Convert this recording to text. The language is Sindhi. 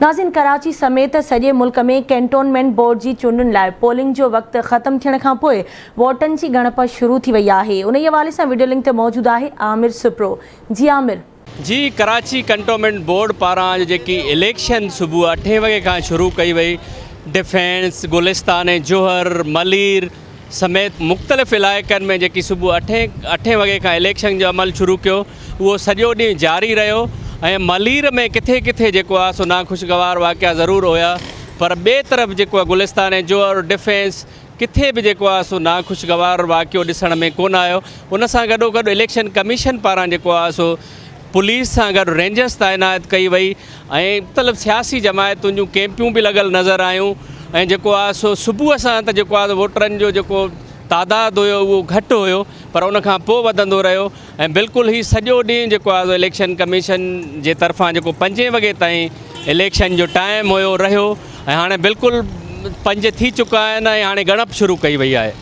ناظرين ڪراچي سميت سڄي ملڪ ۾ ڪينٽونمينٽ بورڊ جي چونڊن لاء پولنگ جو وقت ختم ٿيڻ کان پوء ووٽن جي ڳڻپ شروع ٿي وئي آهي انهي حوالي سان وڊيو لنڪ تي موجود آهي عامر سپرو جي عامر. جي ڪراچي ڪنٽومينٽ بورڊ پاران اڄ جيڪي اليڪشن صبح اٺين وڳي کان شروع ڪئي وئي ڊفينس، گلستان جوهر، ملير سميت مختلف علائقن ۾ جيڪي صبح اٺين اٺين وڳي کان اليڪشن جو عمل شروع ڪيو اهو سڄو ڏينهن جاري رهيو ۽ ملير ۾ ڪٿي ڪٿي جيڪو آهي سو ناخوشگوار واقعا ضرور هيا پر ٻئي طرف جيڪو آهي گلستان ۽ جوهر ڊفينس ڪٿي به جيڪو آهي سو ناخوشگوار واقعو ڏسڻ ۾ ڪونه آيو ان سان گڏو گڏ اليڪشن ڪميشن پاران جيڪو آهي سو پوليس سان گڏ رينجرس تعينات ڪئي وئي ۽ مختلف سياسي جماعتن جون ڪيمپيون به لڳل نظر آيون ۽ جيڪو آهي سو صبح سان ته جيڪو آهي ووٽرن جو جيڪو تعداد هيو اهو گهٽ هيو پر ان کان پوء وڌندو رهيو ۽ بلڪل هي سڄو ڏينهن جيڪو آهي اليڪشن ڪميشن جي طرفان جيڪو پنجين وڳي تائين اليڪشن جو ٽائيم هيو رهيو ۽ هاڻي بلڪل پنج ٿي چڪا آهن ۽ هاڻي ڳڻپ شروع ڪئي وئي آهي.